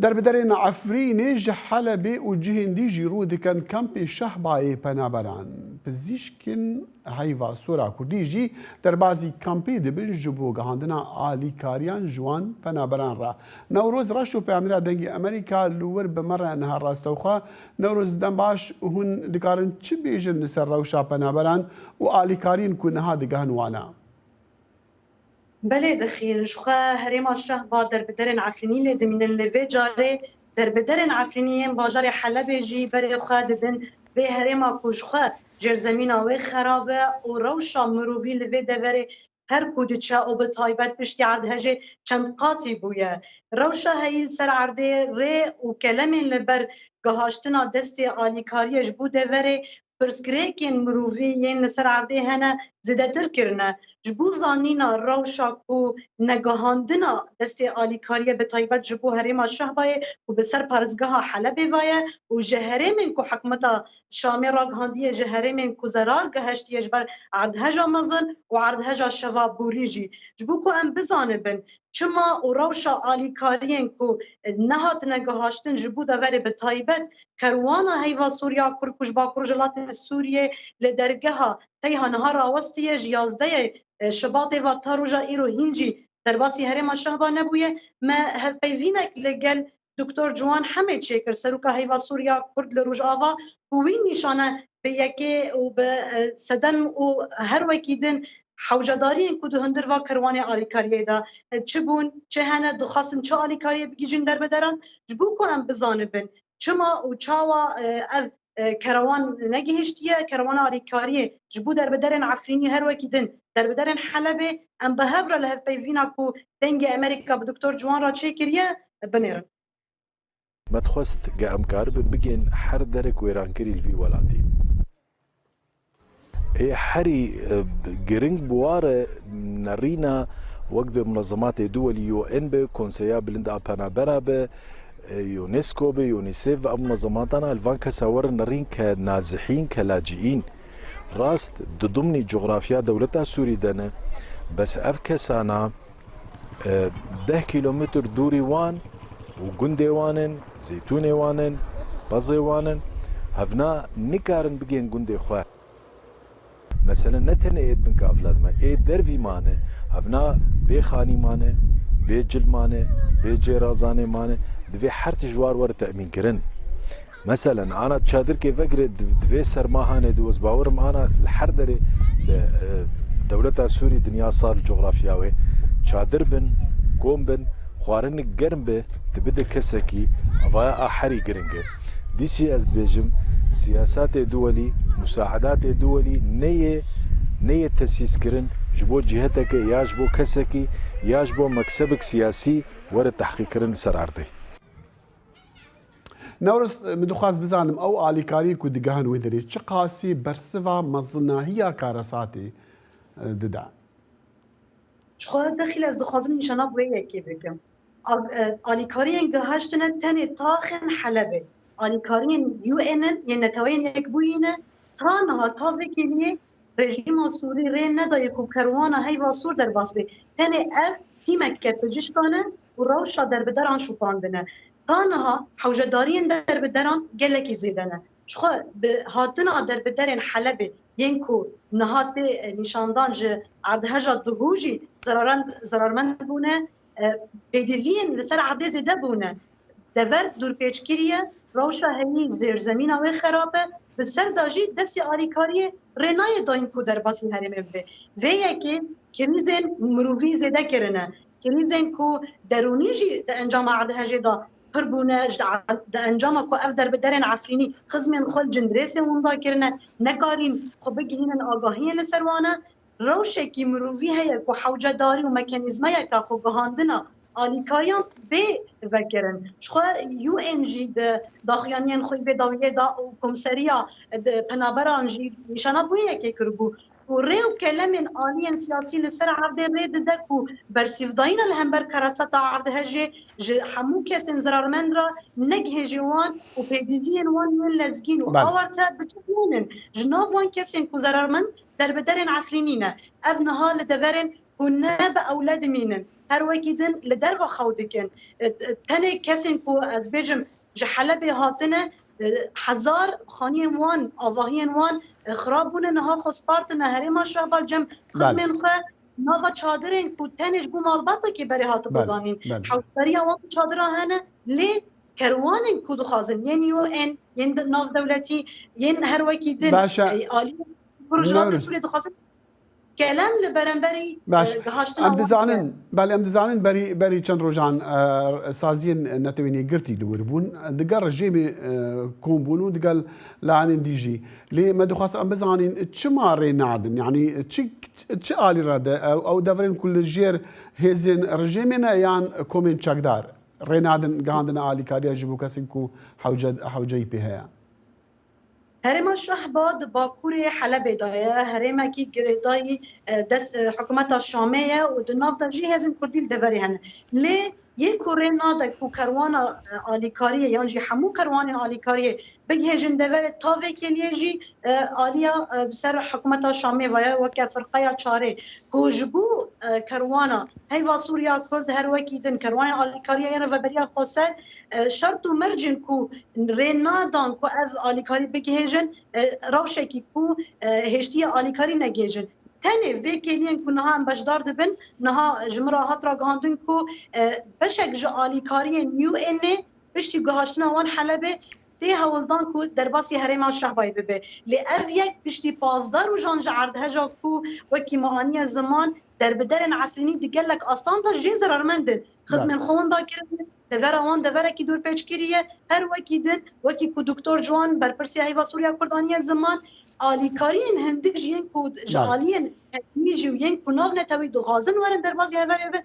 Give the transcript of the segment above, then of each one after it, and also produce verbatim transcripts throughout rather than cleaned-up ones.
Derbiderên Efrînê ji Helebê û cihên dî jî rû dikin kampê Şehbayê penaberan. Pizîşkên Heyva Sora Kurdî jî derbazî kampê dibin ji bo gihandina alîkariyan ji wan penaberan re. Newroz Reşo, peyamnêra Dengê Amerîka, li wir bi me re niha rastewxwe. Newroz, dem baş, hûn dikarin çi bêjin li ser rewşa penaberan û alîkariyên ku niha digihin wana? Belê dixîn, ji xwe herêma Şehba derbiderên Efrînî lê dimînin, lê vê carê derbiderên Efrînî yên bajarê Helebê jî berê xwe didin vê herêma ku ji xwe jêrzemîna wê xerab e û rewşa mirovî li vê deverê her ku diçe û bi taybet piştî erdhejê çend qatî bûye. Rewşa heyî li ser erdê rê û kelemên li ber gihaştina destê alîkariyê ji bo deverê pirsgirêkên mirovî yên li ser erdê hene zêdetir kirine. Ji bo zanîna rewşa ku negihandina destê alîkariyê bi taybet ji bo herêma Şehbayê ku bi ser parêzgeha Helebê ve ye û ji herêmên ku hikûmeta Şamê ragihandiye, ji herêmên ku zerar gihiştiye ji ber erdheja mezin û erdheja şeva borî jî. Ji bo ku em bizanibin çima û rewşa alîkariyên ku nehatine gihaştin ji bo deverê bi taybet kerwana heyva Sûriya Kurd ku ji Bakur Rojhilatê Sûriyê li dergeha teyha niha rawestiye, ji yazdehê Şibatê ve ta roja îro hîn jî derbasî herêma Şehba nebûye. Me hevpeyvînek li gel Doktor Ciwan Hemê çêkir, seroka Heyva Sûriya Kurd li Rojava, ku wî nîşane bi yekê û bi, e, sedem û her wekî din hewcedariyên ku di hundir va kerwanê alîkariyê de, e, çi bûn, çi hene, dixwastin çi alîkariyê bigihîjin derbideran, ji bo ku em bizanibin çima û çawa, e, ev, e, kerwan negihiştiye, kerwana alîkariyê ji bo derbiderên Efrînî her wekî din, derbiderên Helebê, em bi hev re li hevpeyvîna ku Dengê Amerîka bi Doktor Ciwan re çêkiriye, binêrin. Me dixwest ge em karibin bigên her derek wêrankirî li vî welatî. Ê herî, e, giring bi war e, nerîna wek bi munezematê duwelî U N be, Konseya Bilind a Penabera be, e, UNESCO be, UNICEF be, ev munezematan a li van kesa werin nerîn ke nazihîn, ke laciîn. Rast, di dumnî cografya dewleta Sûrî de ne, bes ev kesana e, deh kîlometr dûrî wan û gundê wan in, zeytûnê wan in, pezê wan in, hevna nikarin bigên gundê xwe. Mesele ne tenê ê di bin kafla de me, ê dervî mane, hevna bê xanî mane, bê cil mane, bê cêrazanê mane, divê her tişt ji war were temînkirin. Meselen, ana çadirkê vegire di, di vê serma hanê di, ez bawerim ana li her derê li, e, dewleta Sûrî dinya sar li cografya wê çadir bin, kom bin, xwarinik germ be, tu bide kesekî, evaya a herî giring e. Dîsî ez dibêjim, siyasatê duwelî, musaedatê duwelî neyê, neyê tesîs kirin ji bo ciheteke ya ji bo kesekî ya ji bo meksebek siyasî were tehqîqkirin li ser erdê. Newroz, min dixwest bizanim, ew alîkariyê ku digehin wê derê, çiqasî bersiva mezinahiya karesatê, e, dide? Ji xwe dexîl ez dixwazim nîşana bi wê yekê bikim. Al-, e, alîkariyên gihaştine tenê taxên Helebê. Alîkariyên U N in, yên Neteweyên Yekbûyî ne, ta niha, ta vê kêliyê rejîma Sûrî rê nedaye ku kerwana heyva Sûr derbas bê. Tenê ev tîmeke picîşkan e û rewşa derbideran şopandine. Ta niha hewcedariyên derbideran gelekî zêde ne. Ji xwe bi hatina derbiderên Helebê yên ku niha tê, e, nîşandan ji erdheja duhû jî zeraran-, zerarmend bûne, e, pêdiviyên li ser erdê zêde bûne. Dever dûrpêç kiriye, rewşa heyî jêrzemîna wê xerab e, bi ser de jî destê alîkariyê rê nayê dayîn ku derbasî herêmê bibe. Vê yekê krîzên mirovî zêde kirine. Krîzên ku derûnî jî di encama erdhejê de pir bûne, ji de, di encama ku ev derbiderên Efrînî xizmên xwe li Cindirêsê winda kirine, nekarîn xwe bigihînin agahiyên li ser wan e. Rewşekî mirovî heye ku hewcedarî û mekanîzmayeke xwegihandina alîkariyan bê vekirin. Ji xwe U N jî di daxuyaniyên xwe vê dawiyê da û Komseriya di Penaberan jî nîşana bi wê yekê kiribû ku rê û kelemên aliyên siyasî li ser erdê rê dide ku bersîvdayîna li hember kereseta erdhejê ji hemû kesên zerarmend re negihêjê wan û pêdiviyên wan yên lezgîn û Belê. awarte biçikbûnin. Ji nav wan kesên ku zerarmend derbiderên Efrînî ne. Ev niha li deverên ku ne bi ewle dimînin. her wekî din li derva xew dikin. E, e, tenê kesên ku ez bêjim ji Helebê hatine, e, hezar xaniyên wan, avahiyên wan, e, xirab bûne, niha xwe spartine herêma Şehba cem xizmên xwe, nava çadirên ku tenê ji bo malbatekê berê hatibû danîn. Hewşdariya wan çadira hene, lê kerwanên ku dixwazin, yên U N, yên de-, navdewletî, yên her wekî din, Baş e. Aliyên ku Rojhilata Sûriyê dixwazin, kelem li beramberî, Baş. E, gihaştina Em wan dizanin, belê em dizanin berî, berî çend rojan, e, saziyên Netewên Yekgirtî li wir bûn. Digel rejêmê, e, kom bûn û digel layanên dî jî. Lê me dixwest em bizanin çima rê nadin? Yanî çi, çi alî re de ew, ew deverên ku li jêr hêzên rejêmê ne yan komên çekdar rê nadin gihandina alîkariya ji bo kesên ku hewce-, hewceyî pê heye? Herêma Şehba di bakurê Helebê de ye, herêmekî girêdayî, e, dest, e, hikûmeta Şamê ye û di nav de jî hêzên Kurdî li deverê hene. Lê yê ku rê nade ku kerwana, e, alîkariyê yan jî hemû kerwanên alîkariyê bigihêjin deverê, ta vê kêliyê jî, e, aliya, e, bi ser hikûmeta Şamê ve ye, weke firqeya çarê ku ji bo, e, kerwana heyva Sûriya Kurd her wekî din kerwanên alîkariyê yên Rêveberiya Xweser, e, şert û mercên ku rê nadan ku ev alîkarî bigihêjin, e, rewşekî ku, e, hêştiye alîkarî negihêjin. Tenê vê kêliyên ku niha em beşdar dibin, niha ji min re hat ragihandin ku, e, beşek ji alîkariyên U N ê piştî guhaştina wan Helebê tê hewldan ku derbasî herêma Şehbayê bibe. Lê ev yek piştî pazdeh rojan ji erdheja ku wekî me aniye ziman, derbiderên Efrînî di gelek astan de jê zerarmend in. Xizmên xwe winda kirin, devera wan deverekî dorpêçkirî ye. Her wekî din, wekî ku Doktor Ciwan, berpirsê Heyva Sûriya Kurd aniye ziman, alîkariyên hindik ji yên ku ji aliyên herêmî jî û yên ku navnetewî dixwazin werin derbasî heverê bin,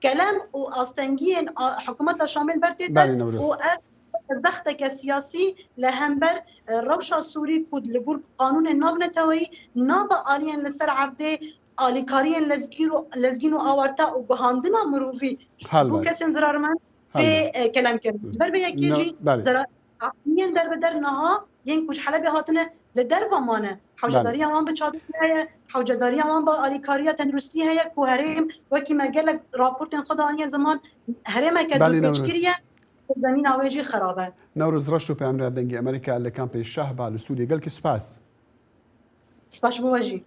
kelem û astengiyên a, hikûmeta Şamê li ber tê de û ev zexteke siyasî li hember, e, rewşa Sûrî ku li gor qanûnên navneteweyî nabe aliyên li ser erdê alîkariyên lezgîn û, lezgîn û awarte û guhandina mirovî ji bo kesên zirarmend tê, e, kelemkirin. Ji ber vê yekê jî zira-, Afrîniyên derbider niha yên ku ji Helebê hatine li derva mane. Hewcedariya wan bi çadir heye, hewcedariya wan bi alîkariya tenduristî heye ku herêm wekî me gelek raportên xwe de aniye ziman herêmeke dorpêçkirî ye, zemîna wê jî xerab e. Newroz Reşo, peyamnêra Dengê Amerîka li kampê Şehba li Sûriyê. Gelkî spas. Spas ji bo we jî.